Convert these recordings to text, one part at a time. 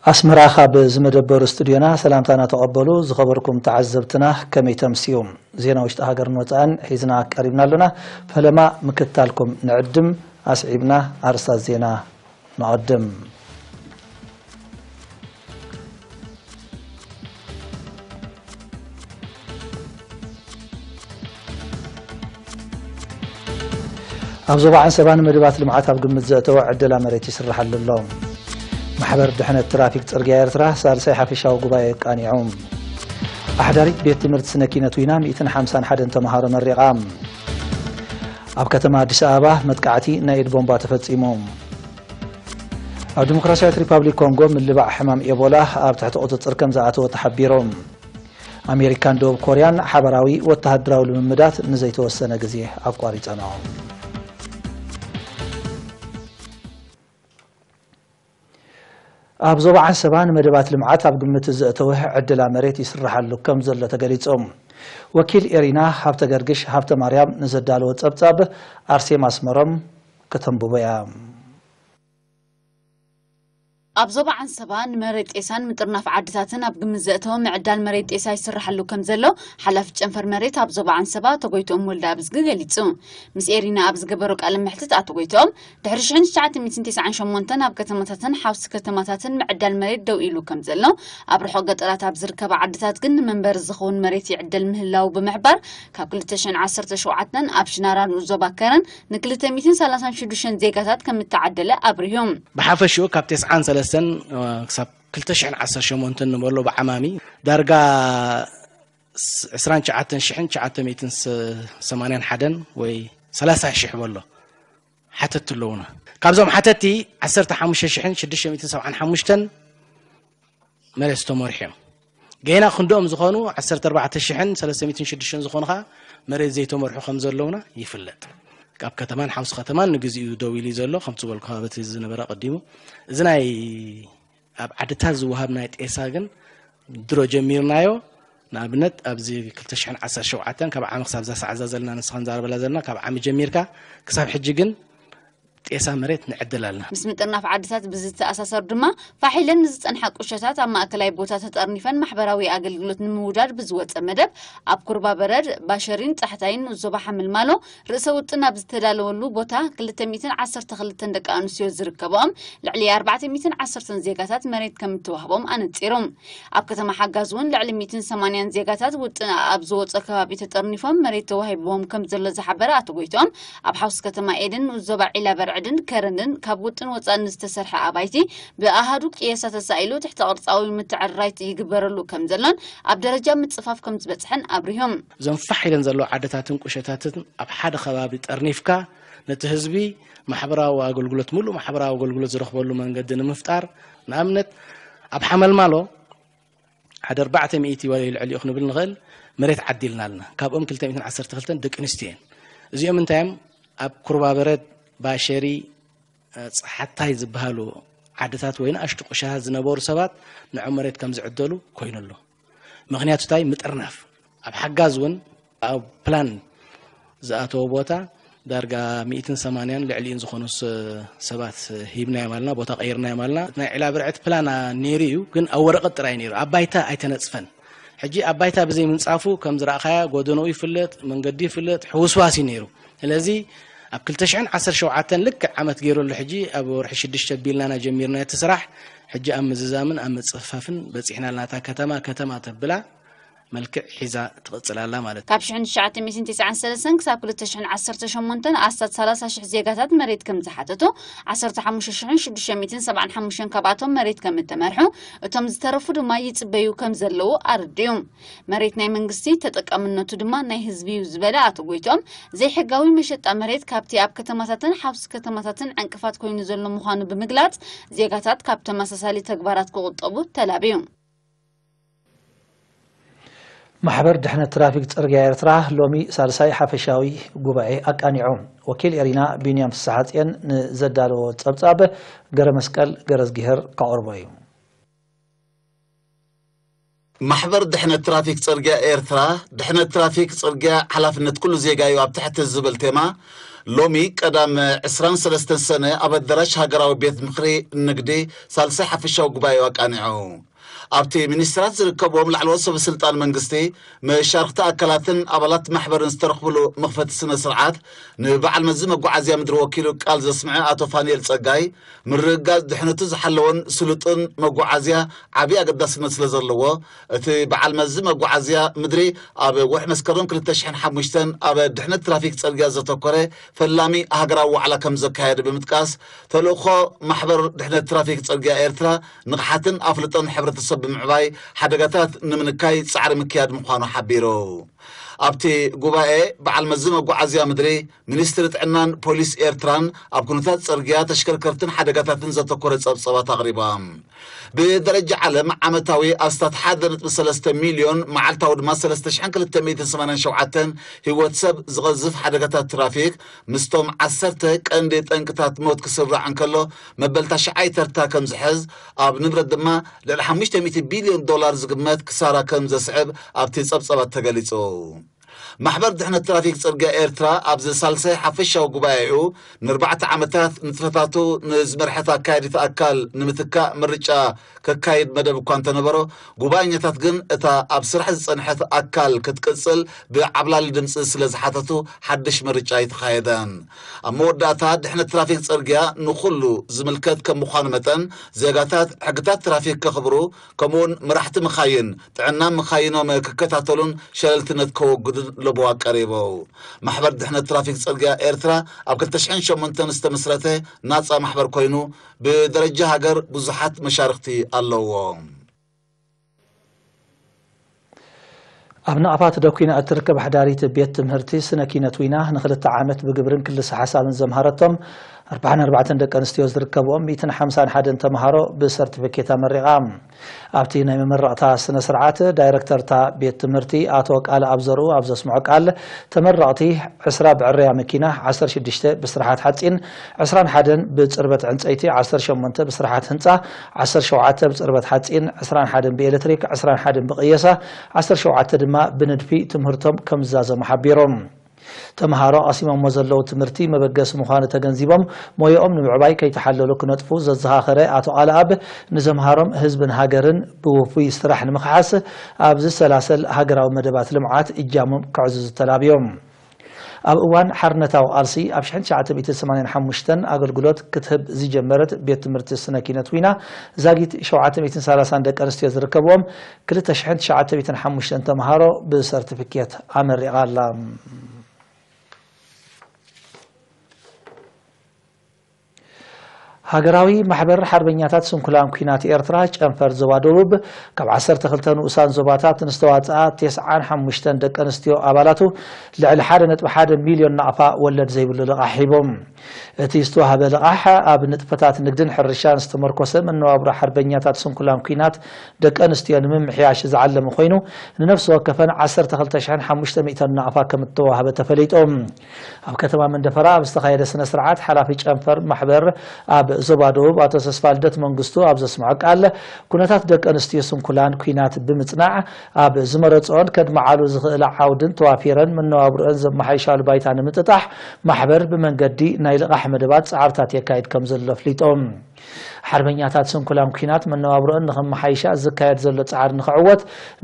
ኣስመራ፣ ካብ ዝመደበሩ ስቱድዮና ሰላምታና ተቐበሉ። ዝኸበርኩም ተዓዘብትና፣ ከመይ ተምስዩ? ዜና ውሽጢ ሃገርን ወጻእን ሒዝና ቀሪብና ኣለና። ፈለማ ምክትታልኩም ንዕድም። ኣስዒብና ኣርስታት ዜና ነቐድም። ኣብ ዞባ ዓንሰባ ንመደባት ልምዓት ኣብ ግምት ዘእተወ ዕደላ መሬት ይስርሓሉ ኣሎ። ማሕበር ድሕነት ትራፊክ ጽርግያ ኤርትራ ሳልሳይ ሓፈሻዊ ጉባኤ ኣቃኒዑ። ኣሕዳሪት ቤት ትምህርቲ ስነ ኪነት ዊና ሚእትን ሓምሳን ሓደን ተምሃሮ መሪቓ። ኣብ ከተማ ኣዲስ ኣበባ መጥቃዕቲ ናይ ኢድ ቦምባ ተፈጺሙ። ኣብ ዲሞክራሲያዊት ሪፓብሊክ ኮንጎ ምልባዕ ሕማም ኤቦላ ኣብ ትሕቲ ቁጽጽር ከም ዝኣተወ ተሓቢሩ። ኣሜሪካን ደቡብ ኮርያን ሓበራዊ ወተሃደራዊ ልምምዳት ንዘይተወሰነ ግዜ ኣቋሪጸንኦ። ኣብ ዞባ ዓንሰባ ንመደባት ልምዓት ኣብ ግምት ዘእተወ ዕድላ መሬት ይስርሓሉ ከም ዘሎ ተገሊጹ። ወኪል ኤሪና ሃብተ ገርግሽ ሃብተ ማርያም ንዘዳለዎ ጸብጻብ ኣርሴማ ኣስመሮም ከተንብቦ እያ። ኣብ ዞባ ዓንሰባ ንመሬት ጤሳን ምጥርናፍ ዓድታትን ኣብ ግምት ዘእተወ ምዕዳል መሬት ጤሳ ይስርሓሉ ከም ዘሎ ሓላፊ ጨንፈር መሬት ኣብ ዞባ ዓንሰባ ኣቶ ጎይትኦም ወልደ ኣብዝጊ ገሊጹ። ምስ ኤሪና ኣብ ዝገበሮ ቃለ መሕትት ኣቶ ጎይትኦም፣ ድሕሪ ሽሕን ትሽዓተ ሚእትን ተስዓን ሸሞንተን ኣብ ከተማታትን ሓውሲ ከተማታትን ምዕዳል መሬት ደው ኢሉ ከም ዘሎ፣ ኣብ ርሑቕ ገጠራት ኣብ ዝርከባ ዓድታት ግን ንመንበሪ ዝኸውን መሬት ይዕደል ምህላዉ ብምሕባር፣ ካብ ክልተ ሽሕን ዓሰርተ ሸውዓተን ኣብ ሽናራ ንኡስ ዞባ ከረን ንክልተ ሚእትን ሰላሳን ሽዱሽተን ዜጋታት ከም እተዓደለ ኣብሪሁ። ብሓፈሽኡ ካብ ተስዓን ሰለስተን ክሳብ ክልተ ሽሕን ዓሰርተ ሸሞንተን ንበሎ ብዓማሚ ዳርጋ ዕስራን ትሽዓተን ሽሕን ትሽዓተ ሚእትን ሰማንያን ሓደን ወይ ሰላሳ ሽሕ በሎ ሓተቲ ኣለዉና። ካብዞም ሓተቲ ዓሰርተ ሓሙሽተ ሽሕን ሽዱሽተ ሚእትን ሰብዓን ሓሙሽተን መሬት ዝተመርሑ እዮም። ገና ክንድኦም ዝኾኑ ዓሰርተ ኣርባዕተ ሽሕን ሰለስተ ሚእትን ሽዱሽተን ዝኾኑ ኸዓ መሬት ዘይተመርሑ ከም ዘለዉና ይፍለጥ። ካብ ከተማን ሓውሲ ከተማን ንግዚኡ ደው ኢሉ እዩ ዘሎ፣ ከምቲ ዝበልኩኻ በቲ ዝነበረ ቀዲሙ። እዚ ናይ ኣብ ዓድታት ዝወሃብ ናይ ጤሳ ግን ድሮ ጀሚርናዮ። ንኣብነት ኣብዚ ክልተ ሽሕን ዓሰርተ ሸውዓተን ካብ ዓሚ ክሳብ እዛ ሰዓት እዛ ዘለና ንስኻ ንዛረበላ ዘለና ካብ ዓሚ ጀሚርካ ክሳብ ሕጂ ግን ጤሳ መሬት ንዕድል ኣለና። ምስ ምጥርናፍ ዓድታት ብዝተኣሳሰር ድማ ፋሕ ኢለን ንዝጸንሓ ቁሸታት ኣብ ማእከላይ ቦታ ተጠርኒፈን ማሕበራዊ ኣገልግሎት ንምውዳድ ብዝወጸ መደብ ኣብ ኩርባ በረድ፣ ባሸሪን ጻሕታይን ንኡስ ዞባ ሓመልማሎ ርእሰ ውጥን ኣብ ዝተዳለወሉ ቦታ ክልተ ሚእትን ዓሰርተ ክልተን ደቂ ኣንስትዮ ዝርከብኦም ልዕሊ ኣርባዕተ ሚእትን ዓሰርተን ዜጋታት መሬት ከም እተዋህቦም ኣነጺሩ። ኣብ ከተማ ሓጋዝ እውን ልዕሊ ሚእትን ሰማንያን ዜጋታት ውጥን ኣብ ዝወጾ ከባቢ ተጠርኒፎም መሬት ተዋሂብዎም ከም ዘሎ ዝሓበረ ኣቶ ጎይትኦም፣ ኣብ ሓውሲ ከተማ ኤድን ንኡስ ዞባ ዒላ በርዕድን ከረንን ካብ ውጥን ወጻኢ ንዝተሰርሐ ኣባይቲ ብኣሃዱ ቅየሳ ተሳኢሉ ትሕተ ቅርጻዊ ምትዕርራይ ይግበረሉ ከም ዘሎን ኣብ ደረጃ ምጽፋፍ ከም ዝበጽሐን ኣብሪሆም። እዞም ፋሕ ኢለን ዘለዋ ዓድታትን ቁሸታትን ኣብ ሓደ ከባቢ ጠርኒፍካ ነቲ ህዝቢ ማሕበራዊ ኣገልግሎት፣ ሙሉእ ማሕበራዊ ኣገልግሎት ዝረኽበሉ መንገዲ ንምፍጣር፣ ንኣብነት ኣብ ሓመልማሎ ሓደ ኣርባዕተ ሚእቲ ወይ ልዕሊኡ ክንብል ንኽእል መሬት ዓዲልና ኣለና። ካብኦም ክልተ ሚእትን ዓሰርተ ክልተን ደቂ ኣንስትዮ እየን። እዚኦም እንታይ እዮም? ኣብ ኩርባበረድ፣ ባሸሪ፣ እ፣ ጸሓታይ ዝበሃሉ ዓድታት ወይ ንኣሽቱ ቁሸታት ዝነበሩ ሰባት ንዖም መሬት ከም ዝዕደሉ ኮይኑ ኣሎ። ምኽንያቱ እንታይ? ምጥርናፍ። ኣብ ሓጋዝ እውን ኣብ ፕላን ዝኣተወ ቦታ ዳርጋ ሚእትን ሰማንያን ልዕሊኡን ዝኾኑ ስ-፣ ሰባት ሂብናዮም ኣለና፣ ቦታ ቀይርናዮም ኣለና። ናይ ዒላ ብርዕት ፕላን ነይሩ እዩ፣ ግን ኣብ ወረቐት ጥራይ ነይሩ፣ ኣብ ባይታ ኣይተነጽፈን። ሕጂ ኣብ ባይታ ብዘይ ምንጻፉ ከም ዝረኣኻያ ጎደኖኡ ይፍለጥ፣ መንገዲ ይፍለጥ፣ ሕውስዋስ እዩ ነይሩ። ስለዚ ኣብ ክልተ ሽሕን ዓሰርተ ሸውዓተን ልክዕ ዓመት ገይሩ ኣሎ። ሕጂ ኣብ ወርሒ ሽዱሽተ ቢልናና ጀሚርና እቲ ስራሕ። ሕጂ ኣብ ምዝዛምን ኣብ ምጽፍፋፍን በጺሕና ኣለና። እታ ከተማ ከተማ ተብላ መልክዕ ሒዛ ትቕጽል ኣላ ማለት እዩ። ካብ ሽሕን ትሽዓተ ሚእትን ተስዓን ሰለስተን ክሳብ ክልተ ሽሕን ዓሰርተ ሸሞንተን ኣስታት ሰላሳ ሽሕ ዜጋታት መሬት ከም ዝሓተቱ፣ ዓሰርተ ሓሙሽተ ሽሕን ሽዱሽተ ሚእትን ሰብዓን ሓሙሽተን ካብኣቶም መሬት ከም እተመርሑ፣ እቶም ዝተረፉ ድማ ይጽበዩ ከም ዘለዉ ኣረዲኡ። መሬት ናይ መንግስቲ፣ ተጠቃምነቱ ድማ ናይ ህዝቢ እዩ ዝበለ ኣቶ ጎይትኦም፣ ዘይሕጋዊ መሸጣ መሬት ካብቲ ኣብ ከተማታትን ሓውሲ ከተማታትን ዕንቅፋት ኮይኑ ዘሎ ምዃኑ ብምግላጽ፣ ዜጋታት ካብ ተመሳሳሊ ተግባራት ክቑጠቡ ተላብዩ። ማሕበር ድሕነት ትራፊክ ጽርግያ ኤርትራ ሎሚ ሳልሳይ ሓፈሻዊ ጉባኤ ኣቃኒዑ። ወኪል ኤሪና ቢንያም ፍስሓጽዮን ንዘዳለዎ ጸብጻብ ገረ መስቀል ገረዝጊሄር ከቕርቦ እዩ። ማሕበር ድሕነት ትራፊክ ጽርግያ ኤርትራ፣ ድሕነት ትራፊክ ጽርግያ ሓላፍነት ኩሉ ዜጋ እዩ ኣብ ትሕቲ ዝብል ቴማ፣ ሎሚ ቀዳም ዕስራን ሰለስተን ሰነ ኣብ ኣዳራሽ ሃገራዊ ቤት ምኽሪ ንግዲ ሳልሳይ ሓፈሻዊ ጉባኤኡ ኣቃኒዑ። ኣብቲ ሚኒስትራት ዝርከብዎም ላዕለዎት ሰበ ስልጣን መንግስቲ፣ መሻርኽቲ ኣካላትን ኣባላት ማሕበርን ዝተረኽብሉ መኽፈቲ ስነ ስርዓት፣ ንበዓል መዚ መጓዓዝያ ምድሪ ወኪሉ ቃል ዘስምዐ ኣቶ ፋንኤል ጸጋይ፣ ምርግጋጽ ድሕነቱ ዝሓለወን ስሉጥን መጓዓዝያ ዓብዪ ኣገዳስነት ስለ ዘለዎ፣ እቲ በዓል መዚ መጓዓዝያ ምድሪ ኣብ ወርሒ መስከረም ክልተ ሽሕን ሓሙሽተን ኣብ ድሕነት ትራፊክ ጽርግያ ዘተኮረ ፈላሚ ሃገራዊ ዋዕላ ከም ዘካየደ ብምጥቃስ፣ ተልእኾ ማሕበር ድሕነት ትራፊክ ጽርግያ ኤርትራ ንቕሓትን ኣፍልጦን ሕብረተሰብ ብምዕባይ ሓደጋታት ንምንካይ ጻዕሪ ምክያድ ምዃኑ ሓቢሩ። ኣብቲ ጉባኤ በዓል መዚ መጓዓዝያ ምድሪ፣ ሚኒስትሪ ጥዕናን ፖሊስ ኤርትራን ኣብ ኩነታት ጽርግያ፣ ተሽከርከርትን ሓደጋታትን ዘተኮረ ጸብጸባት ኣቕሪቦም። ብደረጃ ዓለም ዓመታዊ ኣስታት ሓደ ነጥቢ ሰለስተ ሚልዮን፣ መዓልታዊ ድማ ሰለስተ ሽሕን ክልተ ሚእትን ሰማንያን ሸውዓተን ህይወት ሰብ ዝቐዝፍ ሓደጋታት ትራፊክ፣ ምስቶም ዓሰርተ ቀንዲ ጠንቅታት ሞት ክስራዕ እንከሎ፣ መበል ታሽዓይ ተርታ ከም ዝሕዝ፣ ኣብ ንብረት ድማ ልዕሊ ሓሙሽተ ሚእቲ ቢልዮን ዶላር ዝግመት ክሳራ ከም ዘስዕብ ኣብቲ ጸብጸባት ተገሊጹ። ማሕበር ድሕነት ትራፊክ ጽርግያ ኤርትራ ኣብዚ ሳልሳይ ሓፈሻዊ ጉባኤኡ ንኣርባዕተ ዓመታት ንጥፈታቱ ንዝመርሐት ኣካያዲት ኣካል ንምትካእ ምርጫ ከካይድ መደብ እኳ እንተነበሮ፣ ጉባኤኛታት ግን እታ ኣብ ስራሕ ዝጸንሐት ኣካል ክትቅጽል ብዓብላሊ ድምጺ ስለ ዝሓተቱ ሓድሽ ምርጫ ኣይተኻየደን። ኣብ መወዳእታ ድሕነት ትራፊክ ጽርግያ ንኹሉ ዝምልከት ከም ምዃኑ መጠን፣ ዜጋታት ሕግታት ትራፊክ ከኽብሩ፣ ከምኡውን መራሕቲ መኻይን ጥዕና መኻይኖም ክከታተሉን ሸለልትነት ከወግዱን ለበዋ ቀሪቡ። ማሕበር ድሕነት ትራፊክ ጽርግያ ኤርትራ ኣብ ክልተ ሽሕን ሸሞንተን ዝተመስረተ ናጻ ማሕበር ኮይኑ፣ ብደረጃ ሃገር ብዙሓት መሻርኽቲ ኣለዎ። ኣብ ናቕፋ ተደኲና እትርከብ ሓዳሪት ቤት ትምህርቲ ስነ ኪነት ዊና ንኽልተ ዓመት ብግብርን ክልሰ ሓሳብን ዘምሃረቶም ኣርባዓን ኣርባዕተን ደቂ ኣንስትዮ ዝርከብኦም ሚእትን ሓምሳን ሓደን ተምሃሮ ብሰርቲፊኬት ኣመሪቓ። ኣብቲ ናይ መመረቕታ ስነ ስርዓት ዳይረክተርታ ቤት ትምህርቲ ኣቶ ቃል ኣብዘርኡ ኣብ ዘስምዖ ቃል፣ ተመረቕቲ ዕስራ ብዕረያ መኪና፣ ዓሰርተ ሽዱሽተ ብስራሓት ሓጺን፣ ዕስራን ሓደን ብጽርበት ዕንጸይቲ፣ ዓሰርተ ሸሞንተ ብስራሓት ህንጻ፣ ዓሰርተ ሸውዓተ ብጽርበት ሓጺን፣ ዕስራን ሓደን ብኤሌክትሪክ፣ ዕስራን ሓደን ብቕየሳ፣ ዓሰርተ ሸውዓተ ድማ ብንድፊ ትምህርቶም ከም ዝዛዘሙ ሓቢሮም። ተምሃሮ ቀሲሞሞ ዘለዉ ትምህርቲ መበገሲ ምዃኑ ተገንዚቦም፣ ሞያኦም ንምዕባይ ከይተሓለሉ ክነጥፉ ዘዘኻኸረ ኣቶ ቃልኣብ፣ ንዘምሃሮም ህዝብን ሃገርን ብውፉይ ስራሕ ንምኽሓስ ኣብ ዝሰላሰል ሃገራዊ መደባት ልምዓት እጃሞም ከዕዝዙ ተላብዮም። ኣብ እዋን ሓርነታዊ ቃልሲ ኣብ ሽሕን ትሽዓተ ሚእትን ሰማንያን ሓሙሽተን ኣገልግሎት ክትህብ ዝጀመረት ቤት ትምህርቲ ስነ ኪነት ዊና፣ ዛጊት ሸውዓተ ሚእትን ሰላሳን ደቂ ኣንስትዮ ዝርከብዎም ክልተ ሽሕን ትሽዓተ ሚእትን ሓሙሽተን ተምሃሮ ብሰርቲፊኬት ኣመሪቓ ኣላ። ሃገራዊ ማሕበር ሓርበኛታት ስንኩላን ኲናት ኤርትራ ጨንፈር ዞባ ደቡብ፣ ካብ ዓሰርተ ክልተ ንኡሳን ዞባታት ንዝተዋጽኣ ተስዓን ሓሙሽተን ደቂ ኣንስትዮ ኣባላቱ፣ ልዕሊ ሓደ ነጥቢ ሓደ ሚልዮን ናቕፋ ወለድ ዘይብሉ ልቓሕ ሂቦም። እቲ ዝተዋህበ ልቓሕ፣ ኣብ ንጥፈታት ንግድን ሕርሻን ዝተመርኮሰ መነባብሮ ሓርበኛታት ስንኩላን ኲናት ደቂ ኣንስትዮ ንምምሕያሽ ዝዓለመ ኮይኑ፣ ንነፍሲ ወከፈን ዓሰርተ ክልተ ሽሕን ሓሙሽተ ሚእትን ናቕፋ ከም እተዋህበ ተፈሊጡ። ኣብ ከተማ መንደፈራ ኣብ ዝተኻየደ ስነ ስርዓት፣ ሓላፊ ጨንፈር ማሕበር ኣብ ዞባ ደቡብ ኣቶ ተስፋልደት መንግስቱ ኣብ ዘስምዖ ቃል፣ ኩነታት ደቂ ኣንስትዮ ስንኩላን ኲናት ብምጽናዕ፣ ኣብ ዝመረጽኦን ከድምዓሉ ዝኽእላ ዓውድን ተዋፊረን መነባብሮአን ዘመሓይሻሉ ባይታ ንምጥጣሕ፣ ማሕበር ብመንገዲ ናይ ልቓሕ መደባት ጻዕርታት የካይድ ከም ዘሎ ኣፍሊጦም። ሓርበኛታት ስንኩላን ኲናት መነባብሮአን ንኸመሓይሻ ዝካየድ ዘሎ ጻዕሪ ንኽዕወት፣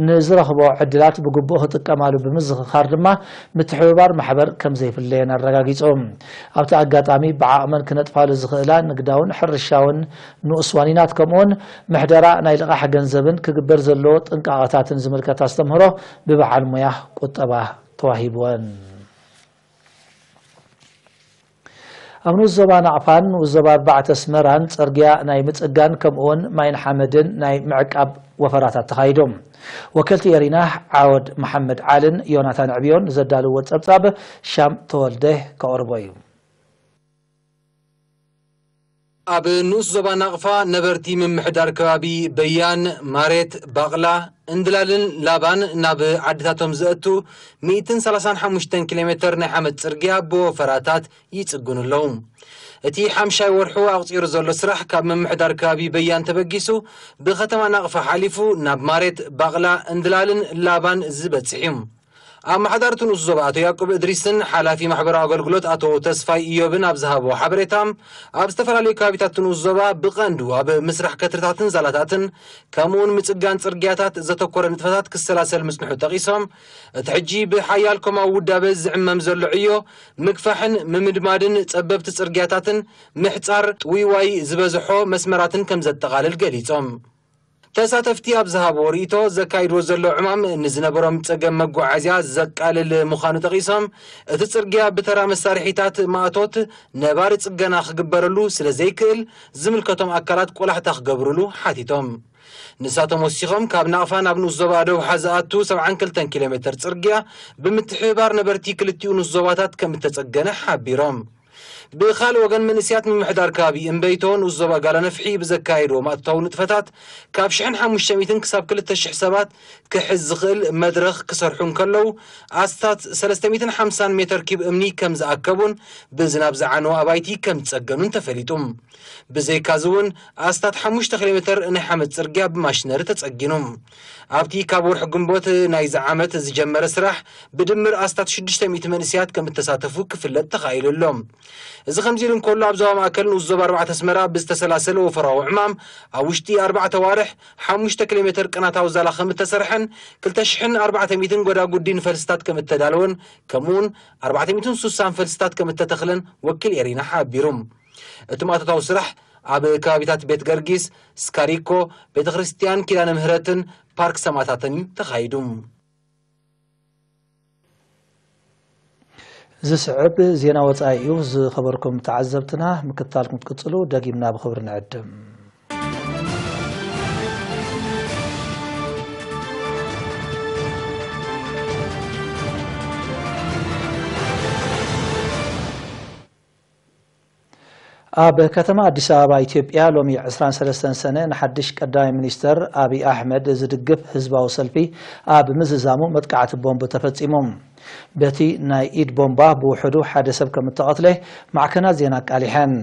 ንዝረኽቦ ዕድላት ብግቡእ ክጥቀማሉ ብምዝኽኻር ድማ፣ ምትሕብባር ማሕበር ከም ዘይፍለየን ኣረጋጊጹ። ኣብቲ ኣጋጣሚ፣ ብዓቕመን ክነጥፋሉ ዝኽእላ ንግዳውን ሕርሻውን ንኡስ ዋኒናት፣ ከምኡውን ምሕደራ ናይ ልቓሕ ገንዘብን ክግበር ዘለዎ ጥንቃቐታትን ዝምልከት ኣስተምህሮ ብበዓል ሞያ ቁጠባ ተዋሂብወን። ኣብ ንኡስ ዞባ ናቕፋን ንኡስ ዞባ ኣርባዕተ ኣስመራን ጽርግያ ናይ ምጽጋን ከምኡውን ማይን ሓመድን ናይ ምዕቃብ ወፈራታት ተኻይዱ። ወከልቲ ኤሪና ዓወድ መሓመድ ዓልን ዮናታን ዕብዮን ዘዳልዎ ጸብጻብ ሻም ተወልደ ከቕርቦ እዩ። ኣብ ንኡስ ዞባ ናቕፋ ነበርቲ ምምሕዳር ከባቢ በያን፣ ማሬት፣ ባቕላ፣ እንድላልን ላባን ናብ ዓድታቶም ዘእቱ ሚእትን ሰላሳን ሓሙሽተን ኪሎ ሜተር ናይ ሓመድ ጽርግያ ብወፈራታት ይጽግኑ ኣለዉ። እቲ ሓምሻይ ወርሑ ኣቕጺሩ ዘሎ ስራሕ ካብ ምምሕዳር ከባቢ በያን ተበጊሱ ብከተማ ናቕፋ ሓሊፉ ናብ ማሬት፣ ባቕላ፣ እንድላልን ላባን ዝበጽሕ እዩ። ኣመሓዳሪ እቲ ንኡስ ዞባ ኣቶ ያዕቆብ እድሪስን ሓላፊ ማሕበራዊ ኣገልግሎት ኣቶ ተስፋይ ኢዮብን ኣብ ዝሃብዎ ሓበሬታ፣ ኣብ ዝተፈላለዩ ከባቢታት እቲ ንኡስ ዞባ ብቐንዱ ኣብ ምስራሕ ከትርታትን ዛላታትን ከምኡውን ምጽጋን ጽርግያታት ዘተኮረ ንጥፈታት ክሰላሰል ምጽንሑ ጠቒሶም፣ እቲ ሕጂ ብሓያል ኮማዊ ውዳበ ዝዕመም ዘሎ ዕዮ ምግፋሕን ምምድማድን ጸበብቲ ጽርግያታትን ምሕጻር ጥውይዋይ ዝበዝሖ መስመራትን ከም ዘጠቓልል ገሊጾም። ተሳተፍቲ ኣብ ዝሃብዎ ርእይቶ፣ ዘካይድዎ ዘሎ ዕማም ንዝነበሮም ጸገም መጓዓዝያ ዘቃልል ምዃኑ ጠቒሶም፣ እቲ ጽርግያ ብተራ መሳርሒታት ማእቶት ነባሪ ጽገና ክግበረሉ ስለ ዘይክእል፣ ዝምልከቶም ኣካላት ቆላሕታ ክገብሩሉ ሓቲቶም። ንሳቶም ወሲኾም፣ ካብ ናቕፋ ናብ ንኡስ ዞባ ደቡሓ ዝኣቱ ሰብዓን ክልተን ኪሎ ሜተር ጽርግያ ብምትሕብባር ነበርቲ ክልቲኡ ንኡስ ዞባታት ከም እተጸገነ ሓቢሮም። ብኻልእ ወገን፣ መንእስያት ምምሕዳር ከባቢ እምበይቶ ንኡስ ዞባ ጋላ ነፍሒ ብዘካየድዎ ማእቶታዊ ንጥፈታት፣ ካብ ሽሕን ሓሙሽተ ሚእትን ክሳብ ክልተ ሽሕ ሰባት ክሕዝ ዝኽእል መድረኽ ክሰርሑ እንከለዉ፣ ኣስታት ሰለስተ ሚእትን ሓምሳን ሜተር ኪብ እምኒ ከም ዝኣከቡን ብዝናብ ዝዓነወ ኣባይቲ ከም ዝጸገኑን ተፈሊጡ። ብዘይካዚ እውን፣ ኣስታት ሓሙሽተ ኪሎ ሜተር ናይ ሓመድ ጽርግያ ብማሽነሪ ተጸጊኑ። ኣብቲ ካብ ወርሒ ግንቦት ናይዚ ዓመት ዝጀመረ ስራሕ፣ ብድምር ኣስታት ሽዱሽተ ሚእቲ መንእስያት ከም እተሳተፉ ክፍለጥ ተኻኢሉ ኣሎ። እዚ ከምዚ ኢሉ እንከሎ፣ ኣብ ዞባ ማእከል ንኡስ ዞባ ኣርባዕተ ኣስመራ ብዝተሰላሰለ ወፈራዊ ዕማም፣ ኣብ ውሽጢ ኣርባዕተ ኣዋርሕ ሓሙሽተ ኪሎ ሜተር ቅናታዊ ዛላ ከም እተሰርሐን ክልተ ሽሕን ኣርባዕተ ሚእትን ጎዳጉዲ ንፈልስታት ከም እተዳለወን፣ ከምኡውን ኣርባዕተ ሚእትን ስሳን ፈልስታት ከም እተተኽለን ወኪል ኤሪና ሓቢሩ። እቲ ማእቶታዊ ስራሕ ኣብ ከባቢታት ቤት ገርጊስ፣ ስካሪኮ፣ ቤተ ክርስቲያን ኪዳነ ምህረትን ፓርክ ሰማእታትን እዩ ተኻይዱ። ዝስዕብ ዜና ወጻኢ እዩ። ዝኸበርኩም ተዓዘብትና፣ ምክትታልኩም ክትቅጽሉ ደጊምና ብኽብሪ ንዕድም። ኣብ ከተማ ኣዲስ ኣበባ ኢትዮጵያ ሎሚ ዕስራን ሰለስተን ሰነ ንሓድሽ ቀዳማይ ሚኒስተር ኣብይ ኣሕመድ ዝድግፍ ህዝባዊ ሰልፊ ኣብ ምዝዛሙ መጥቃዕቲ ቦምብ ተፈጺሙ። በቲ ናይ ኢድ ቦምባ ብውሕዱ ሓደ ሰብ ከም እተቐትለ ማዕከናት ዜና ኣቃሊሐን።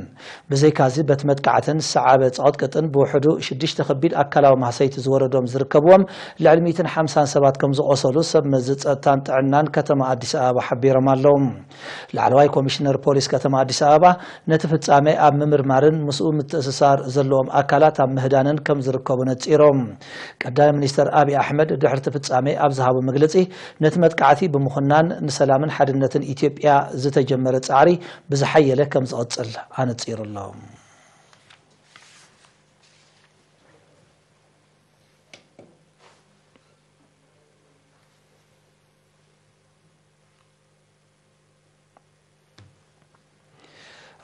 ብዘይካዚ በቲ መጥቃዕትን ሰዓበ ጸቕጥቅጥን ብውሕዱ ሽዱሽተ ከቢድ ኣካላዊ ማህሰይቲ ዝወረዶም ዝርከብዎም ልዕሊ ሚእትን ሓምሳን ሰባት ከም ዝቖሰሉ ሰብ መዚ ጸጥታን ጥዕናን ከተማ ኣዲስ ኣበባ ሓቢሮም ኣለዉ። ላዕለዋይ ኮሚሽነር ፖሊስ ከተማ ኣዲስ ኣበባ ነቲ ፍጻሜ ኣብ ምምርማርን ምስኡ ምትእስሳር ዘለዎም ኣካላት ኣብ ምህዳንን ከም ዝርከቡ ነጺሮም። ቀዳማይ ሚኒስተር ኣብይ ኣሕመድ ድሕርቲ ፍጻሜ ኣብ ዝሃቦ መግለጺ፣ ነቲ መጥቃዕቲ ብምኹናን ንሰላምን ሓድነትን ኢትዮጵያ ዝተጀመረ ጻዕሪ ብዝሓየለ ከም ዝቕጽል ኣነጺሩ ኣሎ።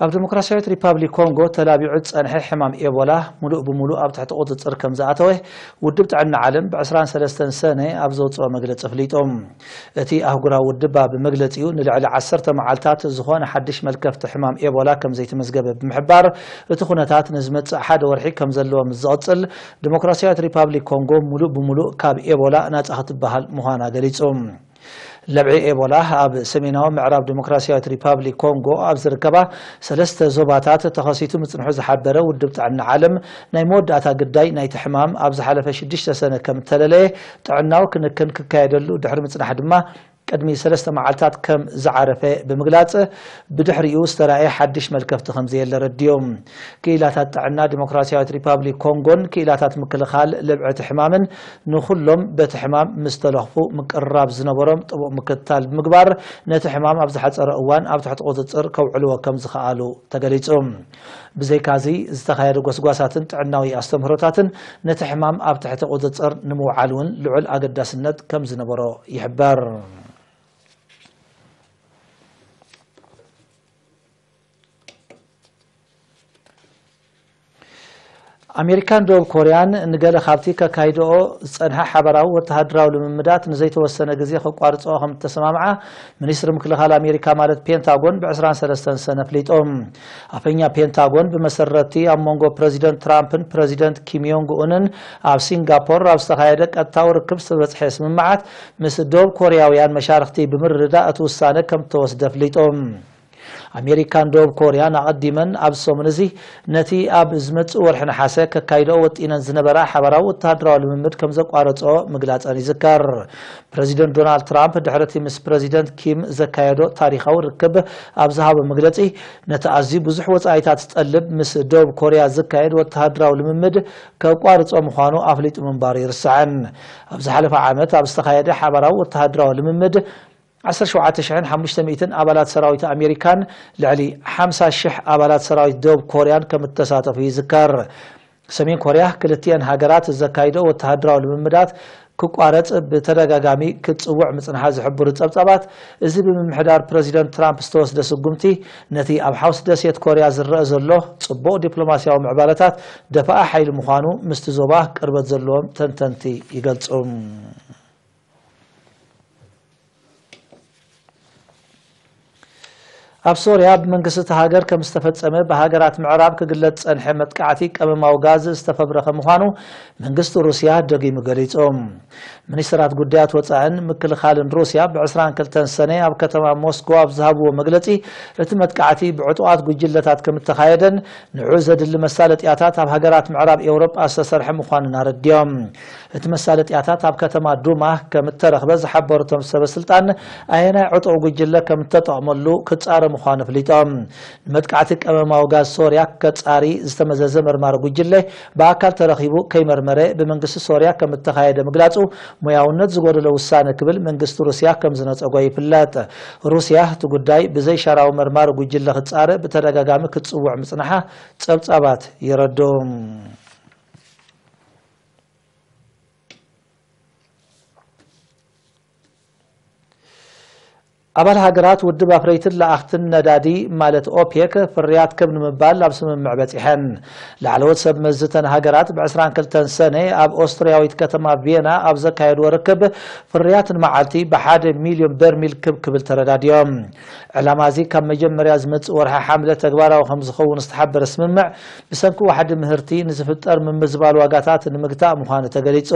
ኣብ ዲሞክራሲያዊት ሪፓብሊክ ኮንጎ ተላቢዑ ዝጸንሐ ሕማም ኤቦላ ምሉእ ብምሉእ ኣብ ትሕቲ ቁጽጽር ከም ዝኣተወ ውድብ ጥዕና ዓለም ብ ዕስራን ሰለስተን ሰነ ኣብ ዘውጽኦ መግለጺ ኣፍሊጡ። እቲ ኣህጉራዊ ውድብ ኣብ መግለጺኡ፣ ንልዕሊ ዓሰርተ መዓልታት ዝኾነ ሓድሽ መልከፍቲ ሕማም ኤቦላ ከም ዘይተመዝገበ ብምሕባር፣ እቲ ኩነታት ንዝመጽእ ሓደ ወርሒ ከም ዘለዎ ምስ ዝቕጽል፣ ዲሞክራሲያዊት ሪፓብሊክ ኮንጎ ምሉእ ብምሉእ ካብ ኤቦላ ናጻ ክትበሃል ምዃና ገሊጹ። ለብዒ ኤቦላ ኣብ ሰሜናዊ ምዕራብ ዲሞክራሲያዊት ሪፓብሊክ ኮንጎ ኣብ ዝርከባ ሰለስተ ዞባታት ተኸሲቱ ምጽንሑ ዝሓበረ ውድብ ጥዕና ዓለም፣ ናይ መወዳእታ ግዳይ ናይቲ ሕማም ኣብ ዝሓለፈ ሽዱሽተ ሰነ ከም እተለለየ፣ ጥዕናዊ ክንክን ክካየደሉ ድሕሪ ምጽናሕ ድማ ቅድሚ ሰለስተ መዓልታት ከም ዝዓረፈ ብምግላጽ፣ ብድሕሪኡ ዝተራእየ ሓድሽ መልከፍቲ ከም ዘየለ ረድዮም። ክኢላታት ጥዕና ዲሞክራሲያዊት ሪፓብሊክ ኮንጎን ክኢላታት ምክልኻል ለብዒ እቲ ሕማምን ንኹሎም በቲ ሕማም ምስ ተለኽፉ ምቅርራብ ዝነበሮም ጥቡቕ ምክትታል ብምግባር፣ ነቲ ሕማም ኣብ ዝሓጸረ እዋን ኣብ ትሕቲ ቁጽጽር ከውዕልዎ ከም ዝኸኣሉ ተገሊጹ። ብዘይካዚ፣ ዝተኻየደ ጎስጓሳትን ጥዕናዊ ኣስተምህሮታትን ነቲ ሕማም ኣብ ትሕቲ ቁጽጽር ንምውዓል እውን ልዑል ኣገዳስነት ከም ዝነበሮ ይሕበር። ኣሜሪካን ደቡብ ኮርያን ንገለ ካብቲ ከካይድኦ ዝጸንሓ ሓበራዊ ወተሃደራዊ ልምምዳት ንዘይተወሰነ ግዜ ከቋርጽኦ ከም እተሰማምዓ ሚኒስትሪ ምክልኻል ኣሜሪካ ማለት ፔንታጎን ብ ዕስራን ሰለስተን ሰነ ኣፍሊጡ። ኣፈኛ ፔንታጎን ብመሰረትቲ ኣብ መንጎ ፕረዚደንት ትራምፕን ፕረዚደንት ኪም ዮንግ ኡንን ኣብ ሲንጋፖር ኣብ ዝተኻየደ ቀጥታዊ ርክብ ዝተበጽሐ ስምምዓት ምስ ደቡብ ኮርያውያን መሻርኽቲ ብምርድዳእ እቲ ውሳነ ከም እተወስደ ኣፍሊጡ። ኣሜሪካን ደቡብ ኮርያን ኣቐዲመን ኣብ ሰሙን እዚ ነቲ ኣብ ዝመጽእ ወርሒ ነሓሰ ከካይደኦ ወጢነን ዝነበራ ሓባራዊ ወተሃደራዊ ልምምድ ከም ዘቋረጾ ምግላጸን ይዝከር። ፕረዚደንት ዶናልድ ትራምፕ ድሕሪ እቲ ምስ ፕረዚደንት ኪም ዘካየዶ ታሪኻዊ ርክብ ኣብ ዝሃቦ መግለጺ፣ ነቲ ኣዝዩ ብዙሕ ወጻኢታት ዝጠልብ ምስ ደቡብ ኮርያ ዝካየድ ወተሃደራዊ ልምምድ ከቋርጾ ምዃኑ ኣፍሊጡ ምንባሩ ይርስዕን። ኣብ ዝሓለፈ ዓመት ኣብ ዝተኻየደ ሓባራዊ ወተሃደራዊ ልምምድ ዓሰርተ ሸውዓተ ሽሕን ሓሙሽተ ሚእትን ኣባላት ሰራዊት ኣሜሪካን ልዕሊ ሓምሳ ሽሕ ኣባላት ሰራዊት ደቡብ ኮርያን ከም እተሳተፉ ይዝከር። ሰሜን ኮርያ ክልቲኤን ሃገራት ዘካይዶ ወተሃደራዊ ልምምዳት ክቋረጽ ብተደጋጋሚ ክትጽውዕ ምጽንሓ ዝሕብሩ ጸብጻባት፣ እዚ ብምምሕዳር ፕረዚደንት ትራምፕ ዝተወስደ ስጉምቲ ነቲ ኣብ ሓውስ ደሴት ኮርያ ዝረአ ዘሎ ጽቡቕ ዲፕሎማስያዊ ምዕባለታት ደፋኣ ሓይሊ ምዃኑ ምስቲ ዞባ ቅርበት ዘለዎም ተንተንቲ ይገልጹ። ኣብ ሶርያ ብመንግስቲ እታ ሃገር ከም ዝተፈጸመ ብሃገራት ምዕራብ ክግለጽ ጸንሐ መጥቃዕቲ ቀመማዊ ጋዝ ዝተፈብረኸ ምዃኑ መንግስቲ ሩስያ ደጊሙ ገሊጹ። ሚኒስትራት ጉዳያት ወጻእን ምክልኻልን ሩስያ ብ ዕስራን ክልተን ሰነ ኣብ ከተማ ሞስኮ ኣብ ዝሃብዎ መግለጺ፣ እቲ መጥቃዕቲ ብዕጡቓት ጉጅለታት ከም እተኻየደን ንዑ ዘድሊ መሳለጥያታት ኣብ ሃገራት ምዕራብ ኤውሮጳ ዝተሰርሐ ምዃኑን ኣረዲኦም። እቲ መሳለጥያታት ኣብ ከተማ ዱማ ከም እተረኽበ ዝሓበሩ እቶም ሰበ ስልጣን፣ ኣየናይ ዕጡቕ ጉጅለ ከም እተጠቕመሉ ክጻረ ምዃኑ ኣፍሊጦም። ንመጥቃዕቲ ቀመማዊ ጋዝ ሶርያ ከጻሪ ዝተመዘዘ መርማሪ ጉጅለ ብኣካል ተረኺቡ ከይመርመረ ብመንግስቲ ሶርያ ከም እተኻየደ ምግላጹ፣ ሞያውነት ዝጎደሎ ውሳነ ክብል መንግስቲ ሩስያ ከም ዝነጸጎ ይፍለጥ። ሩስያ እቲ ጉዳይ ብዘይሻራዊ መርማሪ ጉጅለ ክጻረ ብተደጋጋሚ ክትጽውዕ ምጽንሓ ጸብጻባት የረድኡ። ኣባል ሃገራት ውድብ ኣፍረይትን ለኣኽትን ነዳዲ ማለት ኦፔክ ፍርያት ክብ ንምባል ኣብ ስምምዕ በጺሐን። ላዕለዎት ሰብ መዚ እተን ሃገራት ብ ዕስራን ክልተን ሰነ ኣብ ኦስትርያዊት ከተማ ቪየና ኣብ ዘካየድዎ ርክብ፣ ፍርያት ንመዓልቲ ብሓደ ሚልዮን በርሚል ክብ ክብል ተረዳዲዮም። ዕላማ እዚ ካብ መጀመርያ ዝመጽእ ወርሒ ሓምለ ተግባራዊ ከም ዝኸውን ዝተሓበረ ስምምዕ፣ ብሰንኪ ዋሕዲ ምህርቲ ንዝፍጠር ምምዝባል ዋጋታት ንምግታእ ምዃኑ ተገሊጹ።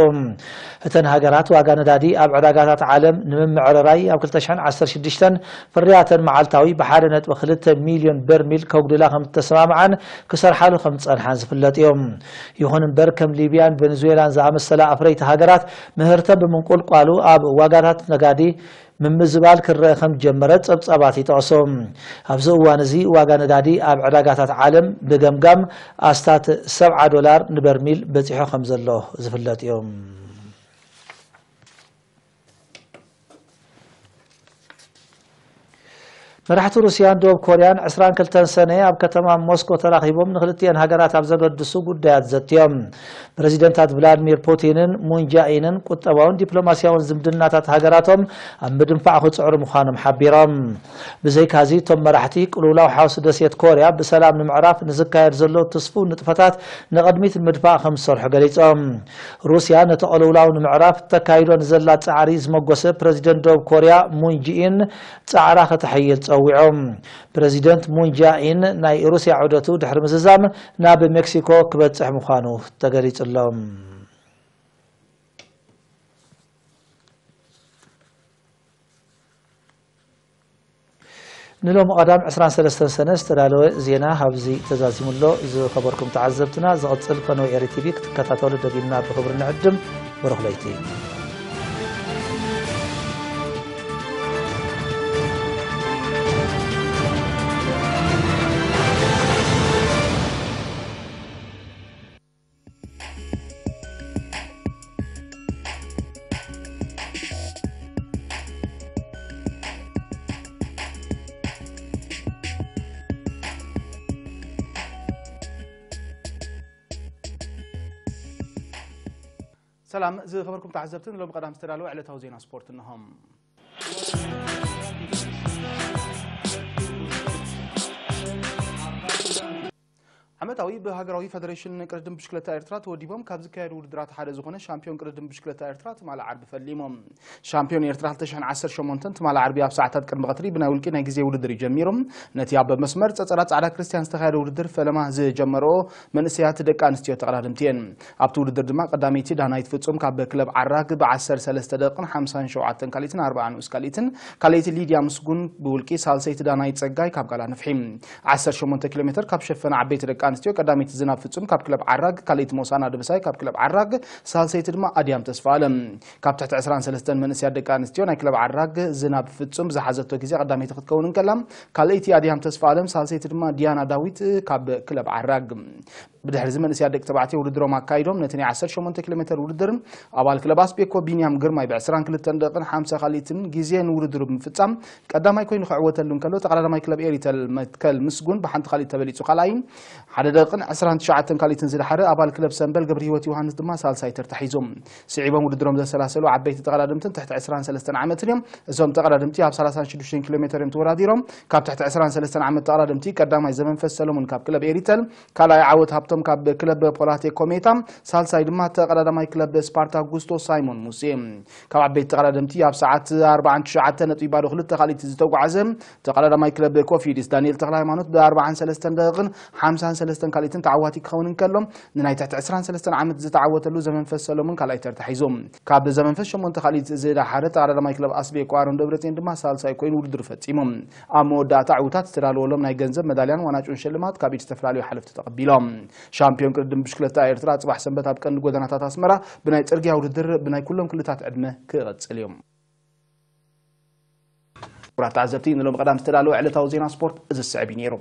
እተን ሃገራት ዋጋ ነዳዲ ኣብ ዕዳጋታት ዓለም ንምምዕርራይ ኣብ ክልተ ሽሕን ዓሰርተ ሽዱሽተን ፍርያተን መዓልታዊ ብሓደ ነጥቢ ክልተ ሚልዮን በርሚል ከጉድላ ከም እተሰማምዓን ክሰርሓሉ ከም ዝጸንሓን ዝፍለጥ እዩ። ይኹን እምበር፣ ከም ሊብያን ቬኔዙዌላን ዝኣመሰላ ኣፍረይቲ ሃገራት ምህርተን ብምንቁልቋሉ ኣብ ዋጋታት ነጋዲ ምምዝባል ክረአ ከም ዝጀመረ ጸብጻባት ይጠቕሱ። ኣብዚ እዋን እዚ ዋጋ ነዳዲ ኣብ ዕዳጋታት ዓለም ብገምጋም ኣስታት ሰብዓ ዶላር ንበርሚል በጺሑ ከም ዘሎ ዝፍለጥ እዩ። መራሕቲ ሩስያን ደቡብ ኮርያን ዕስራን ክልተን ሰነ ኣብ ከተማ ሞስኮ ተራኺቦም ንክልቲኤን ሃገራት ኣብ ዘገድሱ ጉዳያት ዘትዮም። ፕረዚደንታት ቭላድሚር ፑቲንን ሙን ጃኢንን ቁጠባውን ዲፕሎማስያውን ዝምድናታት ሃገራቶም ኣብ ምድንፋዕ ክጽዕሩ ምዃኖም ሓቢሮም። ብዘይካዚ፣ እቶም መራሕቲ ቅልውላው ሓውሲ ደሴት ኮርያ ብሰላም ንምዕራፍ ንዝካየድ ዘሎ ትስፉው ንጥፈታት ንቕድሚት ንምድፋእ ከም ዝሰርሑ ገሊጾም። ሩስያ ነቲ ቅልውላው ንምዕራፍ ተካይዶ ንዘላ ጻዕሪ ዝመጎሰ ፕረዚደንት ደቡብ ኮርያ ሙን ጂኢን ጻዕራ ከተሐይል ጸዊዖም። ፕረዚደንት ሙን ጃኢን ናይ ሩስያ ዑደቱ ድሕሪ ምዝዛም ናብ ሜክሲኮ ክበጽሕ ምዃኑ ተገሊጹ ኣሎ። ንሎሚ ቀዳም ዕስራን ሰለስተን ሰነ ዝተዳለወ ዜና ኣብዚ ተዛዚሙ ኣሎ። ዝኸበርኩም ተዓዘብትና፣ ዝቕጽል ፈነወ ኤሪ ቲቪ ክትከታተሉ ደጊምና ብኽብሪ ንዕድም። ብሩኽ ለይቲ። ሰላም ዝኸበርኩም ተዓዘብቲ፣ ንሎሚ ቀዳም ዝተዳለወ ዕለታዊ ዜና ስፖርት እነሆም። ዓመታዊ ብሃገራዊ ፈደሬሽን ቅድድም ብሽክለታ ኤርትራ ተወዲቦም ካብ ዝካየዱ ውድድራት ሓደ ዝኾነ ሻምፒዮን ቅድድም ብሽክለታ ኤርትራ ትማሊ ዓርቢ ፈሊሞም። ሻምፒዮን ኤርትራ ክልተ ሽሕን ዓሰርተ ሸሞንተን ትማሊ ዓርቢ ኣብ ሰዓታት ቅድሚ ቀትሪ ብናይ ውልቂ ናይ ግዜ ውድድር እዩ ጀሚሩ። ነቲ ኣብ መስመር ጸጸራ ጻዕዳ ክርስቲያን ዝተኻየደ ውድድር ፈለማ ዝጀመረኦ መንእሰያት ደቂ ኣንስትዮ ተቐዳደምቲ እየን። ኣብቲ ውድድር ድማ ቀዳመይቲ ዳናይት ፍጹም ካብ ክለብ ዓራግ ብ ዓሰርተ ሰለስተ ደቂቕን ሓምሳን ሸውዓተን ካልኢትን ኣርባዓ ንኡስ ካልኢትን፣ ካልኣይቲ ሊድያ ምስጉን ብውልቂ፣ ሳልሰይቲ ዳናይት ጸጋይ ካብ ጋላ ንፍሒ። ዓሰርተ ሸሞንተ ኪሎ ሜትር ካብ ሸፈነ ዓበይቲ ደቂ ኣንስትዮ ቀዳመይቲ ዝናብ ፍጹም ካብ ክለብ ዓራግ፣ ካልኣይቲ ሞሳና ደበሳይ ካብ ክለብ ዓራግ፣ ሳልሰይቲ ድማ ኣድያም ተስፋ ኣለም። ካብ ትሕቲ ዕስራን ሰለስተን መንእሰያት ደቂ ኣንስትዮ ናይ ክለብ ዓራግ ዝናብ ፍጹም ዝሓዘቶ ግዜ ቀዳመይቲ ክትከውን እንከላ፣ ካልኣይቲ ኣድያም ተስፋ ኣለም፣ ሳልሰይቲ ድማ ዲያና ዳዊት ካብ ክለብ ዓራግ። ብድሕሪ እዚ መንእሰያት ደቂ ተባዕትዮ ውድድሮም ኣካይዶም ነቲ ናይ ዓሰርተ ሸሞንተ ኪሎ ሜትር ውድድር ኣባል ክለብ ኣስቤኮ ቢንያም ግርማይ ብ ዕስራን ክልተን ደቂቕን ሓምሳ ካልኢትን ግዜ ንውድድሩ ብምፍጻም ቀዳማይ ኮይኑ ክዕወተሉ እንከሎ፣ ተቐዳዳማይ ክለብ ኤሪተል መትከል ምስጉን ብሓንቲ ካልኢት ተበሊጹ ካልኣይ፣ ሓደ ደቂቕን ዕስራን ትሽዓተን ካልኢትን ዝደሓረ ኣባል ክለብ ሰምበል ገብረ ህይወት ዮሃንስ ድማ ሳልሳይ ተርታ ሒዞም። ስዒቦም ውድድሮም ዘሰላሰሉ ዓበይቲ ተቐዳደምትን ትሕቲ ዕስራን ሰለስተን ዓመትን እዮም። እዞም ተቐዳደምቲ ኣብ ሰላሳን ሽዱሽተን ኪሎ ሜትር እዮም ተወዳዲሮም። ካብ ትሕቲ ዕስራን ሰለስተን ዓመት ተቐዳደምቲ ቀዳማይ ዘመንፈስ ሰሎሞን ካብ ክለብ ኤሪተል፣ ካልኣይ ዓወት ሃብቶም ካብ ክለብ ፖላቴ ኮሜታ፣ ሳልሳይ ድማ ተቐዳዳማይ ክለብ ስፓርታ ኣውጉስቶ ሳይሞን ሙሴ። ካብ ዓበይቲ ተቐዳደምቲ ኣብ ሰዓት ኣርባዓን ትሽዓተ ነጥቢ ባዶ ክልተ ካልኢት ዝተጓዓዘ ተቐዳዳማይ ክለብ ኮፊዲስ ዳንኤል ተኽለ ሃይማኖት ብ ኣርባዓን ሰለስተን ደቂቕን ሓምሳን ሰለስተን ካልኢትን ተዓዋቲ ክኸውን እንከሎ፣ ንናይ ትሕቲ ዕስራን ሰለስተን ዓመት ዝተዓወተሉ ዘመንፈስ ሰሎሞን ካልኣይ ተርታ ሒዞም። ካብ ዘመንፈስ ሸሞንተ ካልኢት ዝደሓረ ተቐዳዳማይ ክለብ ኣስቤኮ ኣሮን ደብረጽዮን ድማ ሳልሳይ ኮይኑ ውድድር ፈጺሞም። ኣብ መወዳእታ ዕውታት ዝተዳለወሎም ናይ ገንዘብ መዳልያን ዋናጩን ሽልማት ካብ ኢድ ዝተፈላለዩ ሓለፍቲ ተቐቢሎም። ሻምፒዮን ቅድድም ብሽክለታ ኤርትራ ጽባሕ ሰንበት ኣብ ቀንዲ ጎደናታት ኣስመራ ብናይ ጽርግያ ውድድር ብናይ ኩሎም ክልታት ዕድመ ክቐጽል እዩ። ክቡራት ተዓዘብቲ፣ ንሎም ቀዳም ዝተዳለወ ዕለታዊ ዜና ስፖርት እዚ ዝስዕብ እዩ ነይሩ።